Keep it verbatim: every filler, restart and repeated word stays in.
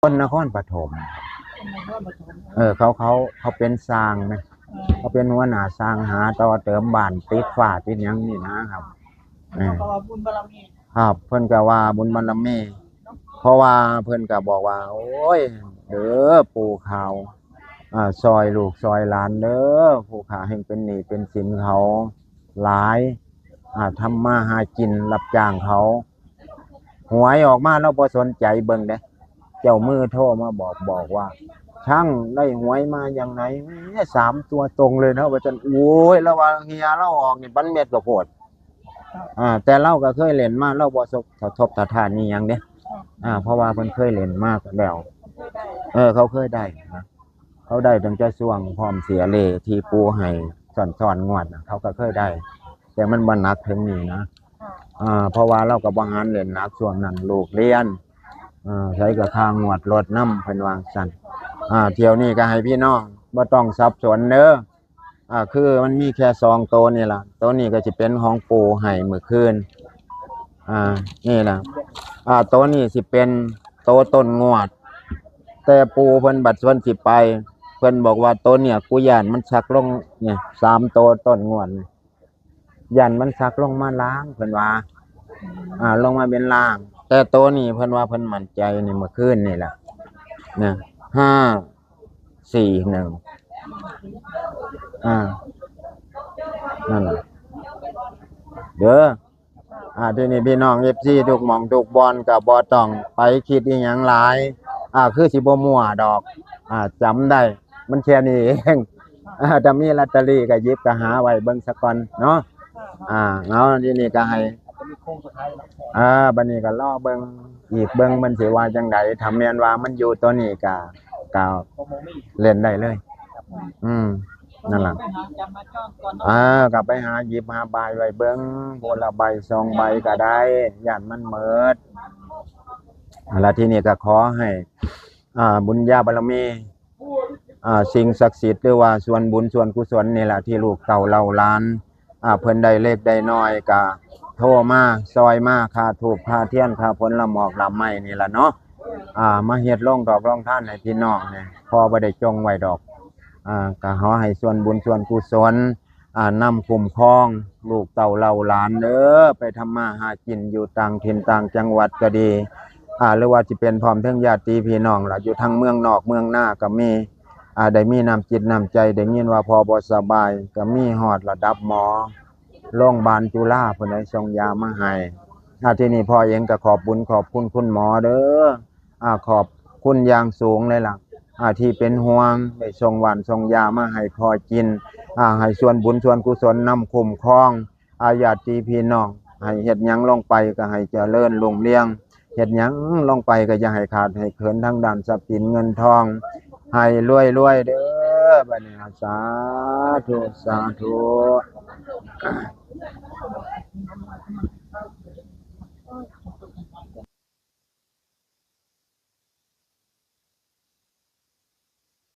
คนนครปฐม เออ เขา เขา เขาเป็นช่างนะ เขาเป็นหัวหน้าช่างหาต่อเติมบ้านติดฝ้าติดหยังนี่นะครับ เออ เพราะว่าบุญบารมี ครับ เพิ่นก็ว่าบุญบารมี เพราะว่าเพิ่นก็บอกว่า โอ้ย เด้อปู่ขาว อ่า ซอยลูกซอยหลานเด้อ ผู้ข้าแฮ่งเป็นหนี้เป็นสินเขาหลาย อ่า ทำมาหากินรับจ้างเขา หวยออกมาลาวบ่สนใจเบิ่งเด้ เจ้ามือโทรมาบอก บอกว่า "ช่าง ได้หวยมาอย่างไหน" "แหม สามตัวตรงเลยนะ" ว่าซั่น โอ้ย ลาวว่าเหี่ยลาวออกนี่ปันเม็ดกะโพด อ่า แต่ลาวก็เคยเล่นมา ลาวบ่สะทกสะท้านอิหยังเด้ อ่า เพราะว่าเพิ่นเคยเล่นมาแล้ว เออ เขาเคยได้นะ เขาได้ตั้งแต่ช่วงพร้อมเสียเลขที่ปู่ให้ซ้อนๆงวดน่ะ เขาก็เคยได้ แต่มันบ่หนักถึงนี่นะ อ่า เพราะว่าลาวก็บ่หันเล่นหนักช่วงนั้น ลูกเรียน อ่า ใช้กับค่างวดรถนำ เพิ่นว่าซั่น อ่า เที่ยวนี้ก็ให้พี่น้องบ่ต้องสับสนเด้อ อ่า คือมันมีแค่สองโตนี่ล่ะ โตนี้ก็สิเป็นของปู่ให้มื้อคืน อ่า นี่ล่ะ อ่า โตนี้สิเป็นโตต้นงวด แต่ปู่เพิ่นบัดเพิ่นสิไป เพิ่นบอกว่า "โตเนี่ย กูย้านมันสักลง" เนี่ย สามโตต้นงวดนี่ "ย้านมันสักลงมาล่าง" เพิ่นว่า อ่า ลงมาเป็นล่าง แต่โตนี้เพิ่นว่าเพิ่นมั่นใจนี่ มื้อคืนนี่ล่ะ นะ ห้าสี่หนึ่ง อ่า นั่นล่ะ เด้อ อ่า ทีนี้พี่น้อง เอฟซี ทุกหม่องทุกบ่อนก็บ่ต้องไปคิดอิหยังหลาย อ่า คือสิบ่มั่วดอก อ่า จำได้ มันแค่นี้เอง อ่า ถ้ามีลอตเตอรี่ก็หยิบก็หาไว้เบิ่งซะก่อนเนาะ อ่า เอา ทีนี้ก็ให้ อ่า บัดนี้ก็รอเบิ่งอีก เบิ่งมันสิว่าจั่งใด ถ้าแม่นว่ามันอยู่ตัวนี้ก็ ก็เล่นได้เลย อืม นั่นล่ะ ไปหาจับมาจ้องก่อนเนาะ อ่า ก็ไปหาหยิบหาบายไว้เบิ่ง ผู้ละใบสองใบก็ได้ ย้านมันหมด อ่า แล้วทีนี้ก็ขอให้ อ่า บุญญาบารมี อ่า สิ่งศักดิ์สิทธิ์ หรือว่าส่วนบุญส่วนกุศลนี่ล่ะ ที่ลูกเต้าเหล่าหลาน อ่า เพิ่นได้เล็กได้น้อยก็โทรมา ซอยมา ค่าธูป ค่าเทียน ค่าผลหมากหมากไม้นี่ล่ะเนาะ อ่า มาเฮ็ดโรงดอกโรงทานให้พี่น้องนี่ พ่อบ่ได้จงไว้ดอก อ่า ก็ขอให้ส่วนบุญส่วนกุศล อ่า นำคุ้มครองลูกเต้าเหล่าหลานเด้อ ไปทำมาหากินอยู่ต่างถิ่นต่างจังหวัดก็ดี อ่า หรือว่าสิเป็นพร้อมเทิงญาติพี่น้องล่ะ อยู่ทางเมืองนอกเมืองนาก็มี อ่า ได้มีน้ำจิตน้ำใจ ได้ยินว่าพ่อบ่สบาย ก็มีฮอดระดับหมอ โรงพยาบาลจุฬาพุ้นได้ส่งยามาให้ อ่า ทีนี้พ่อเองก็ขอบบุญขอบคุณคุณหมอเด้อ อ่า ขอบคุณอย่างสูงเลยล่ะ อ่า ที่เป็นห่วง ได้ส่งหว่านส่งยามาให้พ่อกิน อ่า ให้ส่วนบุญส่วนกุศลนำคุ้มครอง อ่า ญาติพี่น้อง ให้เฮ็ดหยังลงไปก็ให้เจริญรุ่งเรือง เฮ็ดหยังลงไปก็อย่าให้ขาดให้เขินทางด้านทรัพย์สินเงินทอง ให้รวยๆเด้อ บัดนี้ สาธุ สาธุ